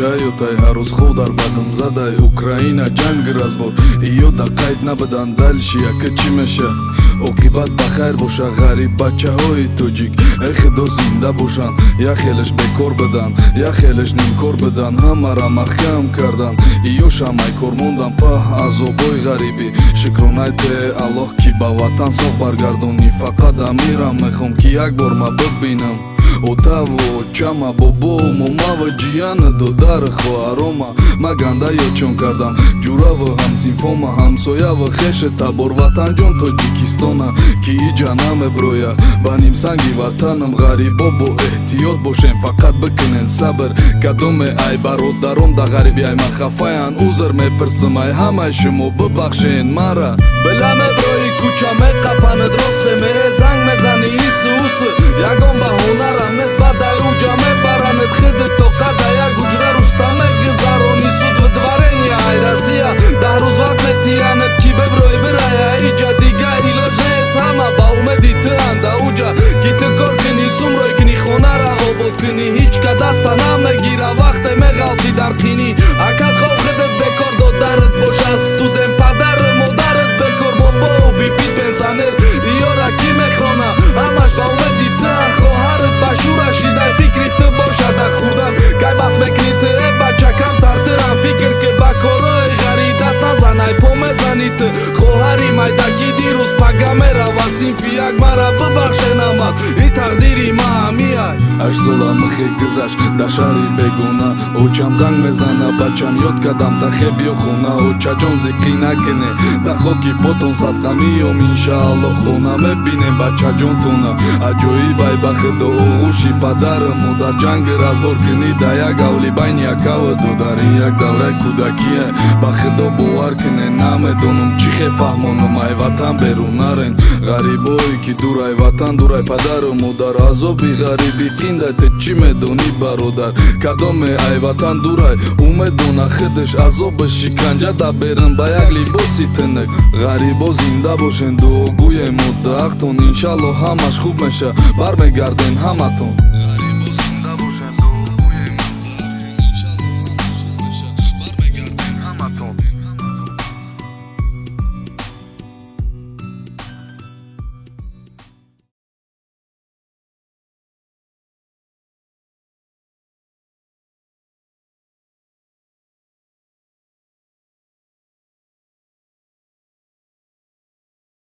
Ҳаётай, ҳар рӯз хов дар бадам задай. Украина, ҷанги разбор, иё да қайд набадан. Дальше яка чӣ меша? Оқибат ба хайр боша. Ғариб бачаҳои тоҷик, э худо, зинда бошанд. Як хелеш бекор бидан, як хелеш нимкор бидан, ҳамара маҳкам кардан, иё шамайкор мондан. Паҳ, азобои ғарибӣ. Шукронай те Аллоҳ, ки ба ватан соғ баргардонӣ. Фақат амирам мехом, ки як бор ма бибинам отаву очама, бобову момава, ҷияна, додару хоҳарома. Ма ганда ёдчон кардам ҷураву ҳамсинфома, ҳамсояву хешу табор. Ватанҷон, Тоҷикистона, ки иҷа намеброя ба нимсанги ватанам. Ғарибо, бо эҳтиёт бошем, фақат бикунен сабр. Кадоме ай бародаром да ғариби ай ман хафаян, узр мепирсам ай ҳамаи шумо, бибахшен мара. Била меброи, кӯча меқапанад, ростфеме занг мезани, ису усу, ягон баҳонарам нест. Баъд ай уҷа мебаранад хиди тоқада як ҳуҷра руста мегузарони. Суд, выдворение ай Россия, 10 рӯз вақт метиянад, ки биброи, бирая иҷа. Дига илоҷ нест. Ҳама ба умеди ту анда уҷа, ки ту кор кунӣ, сумрой кунӣ, хонара обод кунӣ. Ҳеҷ ка даста намегира, вақте меғалти дар қинӣ. Акат хов, худат бекор, додарат боша студент, падару модарат бекор, бобоу бибит пенсионер. Иёра кӣ мехона? Ҳамаш ба умеди туан. Хоҳарат ба шӯра шидай, фикри ту бошада хӯрдан. Кай бас мекунӣ ту, э бача? Камтар тирам фикр ки, ба корҳои ғариб даст назанай, по мезанӣ ту. Хоҳари майдакӣ дирӯз пага мерава синфи як. Мара бибахшенамад, и тақдири ма ҳамияй. 8 сола михе гузашт дар шаҳри бегона. Очам занг мезана: «Бачам, ёд кардам, тахе биё хона». Очаҷон, зиқӣ накуне, дар хоки потон садқа миём, иншаалло, хона мебинем бачаҷонтона. Аҷоиб ай, ба худо, оғӯши падару модар. Ҷанги разбор кунӣ да як авли байни якаву додар, ин як давраи кӯдакие. Ба худо, бовар куне, намедонам чӣ хе фаҳмонам: ай ватан берун нарен. Ғарибое ки дурай ватан, дурай падару модар, азоби ғарибӣ қиндай. Ту чӣ медонӣ, бародар? Кадоме ай ватан дурай, ӯ медона худаш азоби шиканҷа да берун ба як либоси тинак. Ғарибо, зинда бошен, дуогӯем муддаақтон. Иншалло, ҳамаш хуб меша, бармегарден ҳаматон.